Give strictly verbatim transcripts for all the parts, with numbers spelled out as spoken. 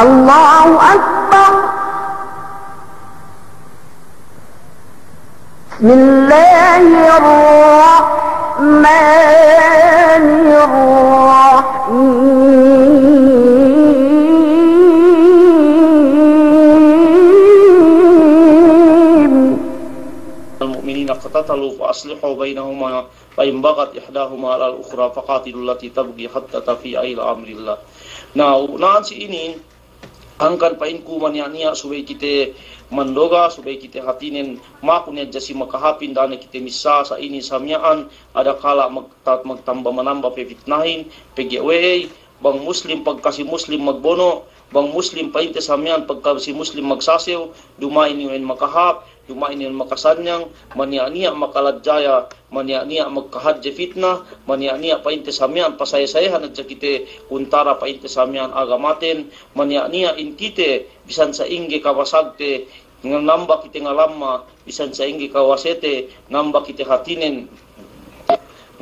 الله أكبر. بسم الله الرحمن الرحيم. المؤمنين اقتتلوا فأصلحوا بينهما فإن بغت إحداهما على الأخرى فقاتلوا التي تبغي حتى تفيء إلى أمر الله. Na, na'an si inin, hangkan pa'inku maniya'-niya' subey kite mandoga, subey kite hātinen maku ne hadja si makahāpin, da'a ne kite missā sa inin sa miya'an, adakala' mag-, ta-, magtamba-manamba pe pitnahin, pegge' we'ey, bang Muslim pagkasi Muslim magbono', bang Muslim pa'inte sa miya'an pagkasi Muslim magsasew, duma'in iyan makahāp, duma'in iyan makasanyang, maniya'-niya' makaladjaya, maniya'-niya' magkahadje pitna, maniya'-niya' pa'inte sa miya'an pasaye-sayehan hadja kite kuntara pa'inte sa miya'an agamaten, maniya'-niya' in kite bisan sa'ingge kabasagte, namba kite ngalamma, bisan sa'ingge kawasete, namba kite hātinen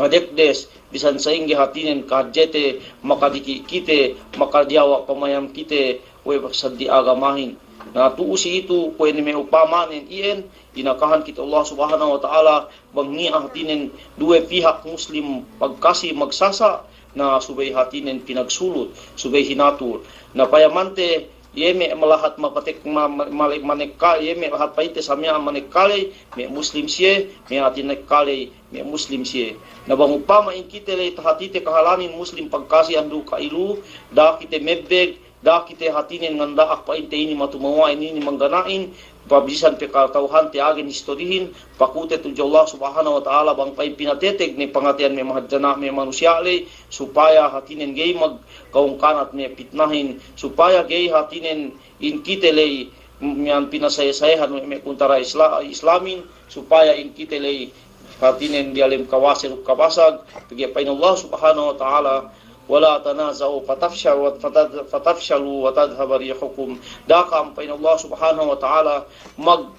ngadekdes, bisan sa'ingge hātinen kahadjete, makadiki' kite, makadiyawa' pamayam kite, we' pasaddi agamahin. Na tu'u si itu, kuwe' ne me' upamanen iyan, inakahan kite Allah Subhanahu wa Ta'ala, bang niya' hātinen duwe pihak Muslim pagkasi magsasa', na subey hātinen pinagsulut, subey hinatul. Na payamante, iye me' lahat mapatek-, ma-, ma-, male-, manekka-, iye me' lahat pa'inte sa miya'an manekkaley, me' Muslim siye, me' hātinen nekkaley, me' Muslim siye. Na bang upama in kite ley tahātite kahalanin Muslim pagkasi andu' ka'ilu, da'a kite mebbeg, da'a kite hātinen nganda'ak pa'inte inin matumawa'in, inin manggana'in, pabisan pe kata'uhante agen istorihin, pakute tudju Allah Subhanahu wa Ta'ala bang pa'in pinateteg ne pangateyan me' mahadjana' me' manusiya' ley, supaya hātinen ga'i magkaungkanat me' pitnahin, supaya ga'i hātinen in kite ley, m-, miya'an pinasaye-sayehan me', me' kuntara Isla-, Islamin, supaya in kite ley hātinen diyalem kawase duk kabasag, pegge' pa'in Allah Subhanahu wa Ta'ala, "Wa la tanaza'u fatafsha-, wa fatad-, fatafshalu wa tadhhaba rihukum." Da'a kam pa'in Allah Subhanahu wa Ta'ala mag-,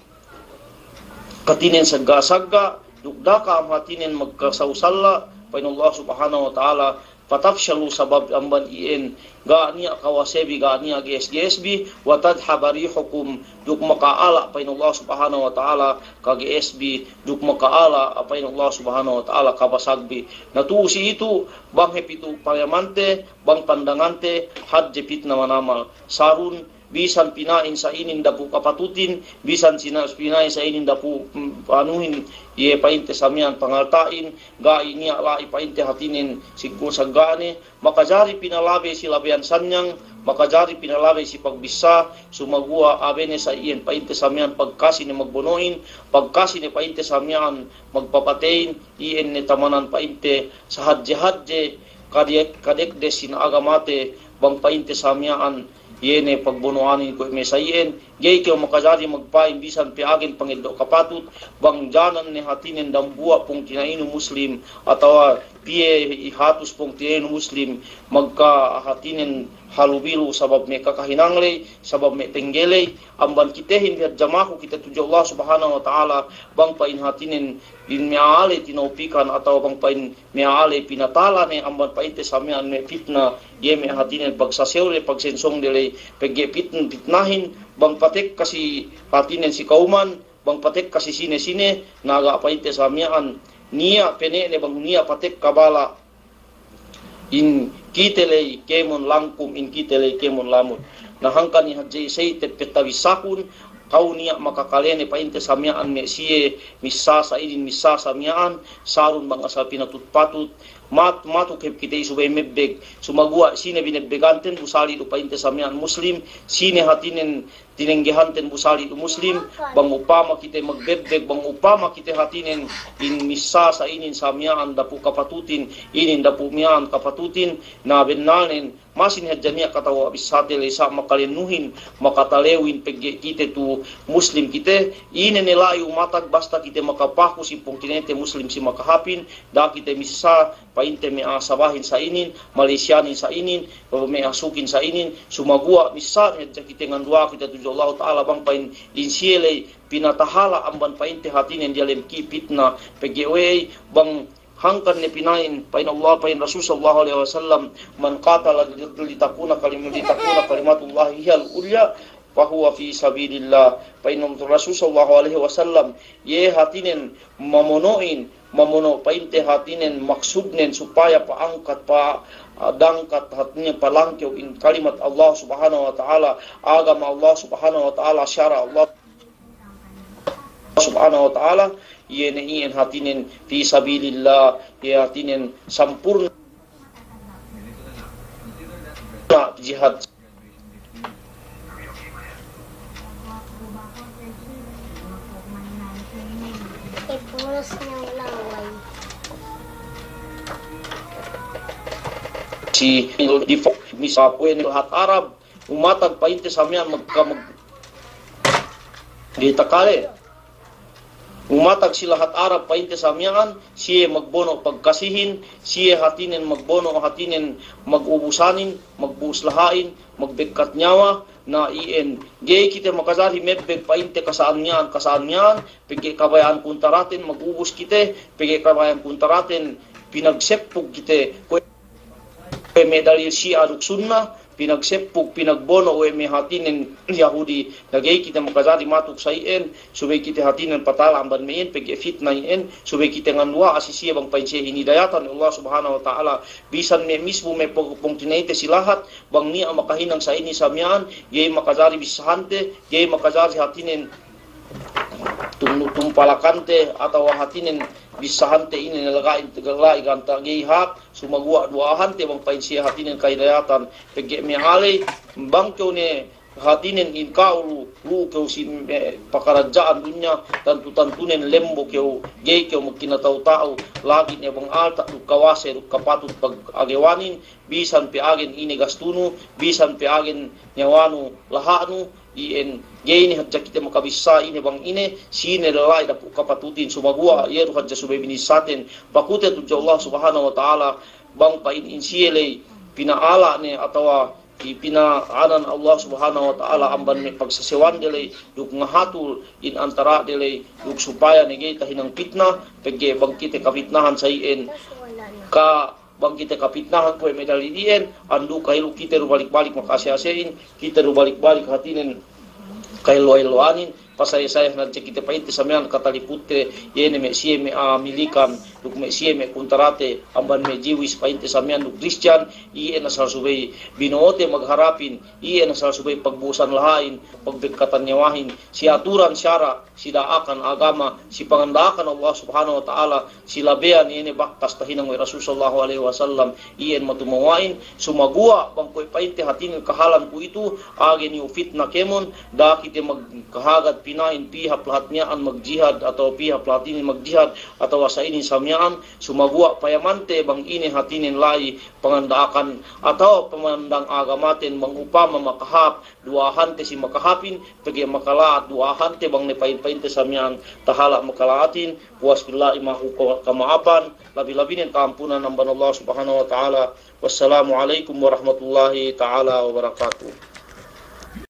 hātinen sagga'-sagga', duk da'a kam hātinen magkasaw-salla', pa'in Allah Subhanahu wa Ta'ala, "Fatafshalu," sabab amban iyan, ga' niya' kawasebi, ga' niya' ge'es-ge'esbi, "wa tadhhaba rihukum," duk maka'ala', pa'in Allah Subhanahu wa Ta'ala, kage'esbi, duk maka'ala', pa'in Allah Subhanahu wa Ta'ala, kabasagbi. Na tu'u si itu, bang hep itu payamante, bang pandangante, hadje pitna manamal. Sarun, bisan pina'in sa inin dapu' kapatutin, bisan sina-, pina'in sa inin dapu', mm, anuhin, iye pa'inte sa miya'an pangalta'in, ga'i niya' la'i pa'inte hātinen siggu sagga'ne, makajari pinalabey si labeyan sanyang, makajari pinalabey si pagbissā, sumaguwa' abe ne sa iyan pa'inte sa miya'an pagkasi ne magbono'in, pagkasi ne pa'inte sa miya'an magpapateyin, iyan ne tamanan pa'inte sa hadje-hadje, kadek-, kadekdes sin agamate, bang pa'inte sa miya'an, iye ne pagbono'anin kuwe' me' sa iyan, ga'i kew makajari magpa'in bisan pe agen pangeddo' kapatut, bang janan ne hātinen dambuwa' pungtina'inu Muslim, atawa piye hatus pungtina'inu Muslim, magkahātinen halubilu sabab me' kakahinang ley, sabab me' tengge ley, amban kitehin bihadja maku kite tudju Allah Subhanahu wa Ta'ala, bang pa'in hātinen in me' a'a ley tinaupikan atawa bang pa'in me' a'a ley pinatala ne amban pa'inte sa miya'an me' pitna, iye me' hātinen pagsasew ley, pagsensong de ley, pegge' pitn-, pitnahin, bang patekka si hātinen si kawman, bang patekka si sine-sine, na ga' pa'inte sa miya'an, niya' pene'ne bang niya' patekka bala', in kite ley kēmon langkum, in kite ley kēmon lamud. Na hangkan iye hadje isey teppet tabissakun, ka'u niya' makakalene pa'inte sa miya'an me' siye, missā sa inin, missā sa miya'an, sarun bang asal pinatut-patut, mat-, matuk hep kite isubey mebbeg, sumaguwa' sine binebbeganten bu sali' du pa'inte sa miya'an Muslim, sine hātinen tinenggehanten bu sali' du Muslim, bang upama kite magbebbeg, bang upama kite hātinen in missā sa inin sa miya'an dapu' kapatutin, inin dapu' miya'an kapatutin, na bennalnen, masi ne hadja niya' katawa' bissāte ley sa' makalennuhin, makatalewin pegge' kite tu Muslim kite, ine ne la'i umatag basta kite makapaku si pungtina'inte Muslim si makahāpin, da'a kite missā, pa'inte me' a'a Sabahin sa inin, Malaysianin sa inin, me' a'a Sukin sa inin, sumaguwa' missā ne hadja kite nganduwa'a kite tudju Allahu Ta'ala bang pa'in in siye ley pinatahala' amban pa'inte hātinen diyalem ki pitna, pegge' we'ey bang hangkan ne pina'in, pa'in Allah, pa'in Rasul sallallahu alaihi wasallam, "Man qatala li-, litakuna kalim-, litakuna kalimatullahi hiyal ulya, fahuwa fi sabilillah." Pa'in Rasul sallallahu alaihi wasallam, iye hātinen mamono'in, mamono' pa'inte hātinen maksudnen supaya pa'angkat, pa, ah, dangkat hātinen palangkew in kalimat Allah Subhanahu wa Ta'ala, agama Allah Subhanahu wa Ta'ala, sara' Allah Subhanahu wa Ta'ala, iye ne iyan hātinen fi sabilillah, iye hātinen sampurna' jihad. Si di fo-, misa kuwe' ne lahat Arab, umatag pa'inte sa miya'an magka-, mag-, di takale. Umatag si lahat Arab pa'inte sa miya'an, siye magbono' pagkasihin, siye hātinen magbono' hātinen mag-ubusanin, magbu'us laha'in, magbekkat niyawa, na iyan. Ga'i kite makajari mebbeg pa'inte kasa'an miya'an, kasa'an miya'an, pegge' kabaya'an kuntaraten mag-ubus kite, pegge' kabaya'an kuntaraten pinagseppug kite. Kuwe' Kuwe' me' dalil Si'a duk Sunna, pinagseppug, pinagbono' we' me' hātinen Yahudi, na ga'i kite makajari matuk sa iyan, subey kite hātinen patala amban me' iyan, pegge' fitna iyan, subey kite nganduwa'a si siye bang pa'in siye hinidayatan we' Allah Subhanahu wa Ta'ala, bisan me' misbu me' pong-, pungtina'ite si lahat, bang niya' makahinang sa inin sa miya'an, ga'i makajari bissahante, ga'i makajari hātinen tum-, tumpalakante, atawa hātinen bissahante inin laga'in, la'i ganta' ga'i hāp, sumaguwa' duwa'ahante bang pa'in siye hātinen kahidayatan, pegge' me' aley, bang kew ne hātinen in ka'u lu-, lu'u kew si me' pakaradja'an dunya, tantu-tantunen lembo kew, ga'i kew magkinata'u-ta'u, lagi' ne bang alta' duk kawase duk kapatut pag-agewanin, bisan pe agen ine gastunu, bisan pe agen niyawanu, laha'nu, iyan, ga'i ne hadja kite makabissā ine bang ine, sine la'i dapu' kapatutin, sumaguwa' iye du hadja subey binissaten, pakute tudju Allah Subhanahu wa Ta'ala, bang pa'in in siye ley, pina'ala' ne atawa pi-, pina'anan Allah Subhanahu wa Ta'ala amban me' pagsasewande ley, duk ngahatul in antara'de ley, duk supaya ne ga'i tahinang pitna, pegge' bang kite kapitnahan sa iyan, ka bang kite kapitnahan kuwe' me' dalil iyan, andu' kahellu kite du balik-balik maka'ase'-ase'in, kite du balik-balik hātinen kahellu-hellu'anin, pasaye-saye hadja kite pa'inte sa miya'an kataliputte, iye ne me' siye me' Amilikan, duk me' siye me' kuntarate, amban me' Jewish pa'inte sa miya'an duk Christian, iyan asal subey bino'ote magharapin, iyan asal subey pagbu'usan laha'in, pagbekkatan niyawahin, si aturan sara', si da'akan agama, si panganda'akan Allah Subhanahu wa Ta'ala, si labeyan iye ne baktas tahinang we' Rasul sallallahu alaihi wasallam, iyan matumawa'in, sumaguwa' bang kuwe' pa'inte hātinen kahalan kuwe'itu, agen iyu fitna kēmon, da'a kite magkahagad pina'in pī hap lahat miya'an magjihad, atawa pī hap lahat inin magjihad, atawa sa inin sa miya'an, sumaguwa' payamante bang ine hātinen la'i panganda'akan, atawa pamandang agamaten bang upama makahāp, duwa'ahante si makahāpin, pegge' makala'at duwa'ahante bang ne pa'in-pa'inte sa miya'an tahala' makala'atin, puwas billahi mahu ka-, kama'apan, labi-labinen ka'ampunan amban Allah Subhanahu wa Ta'ala. Wassalamu alaikum warahmatullahi ta'ala wabarakatuh.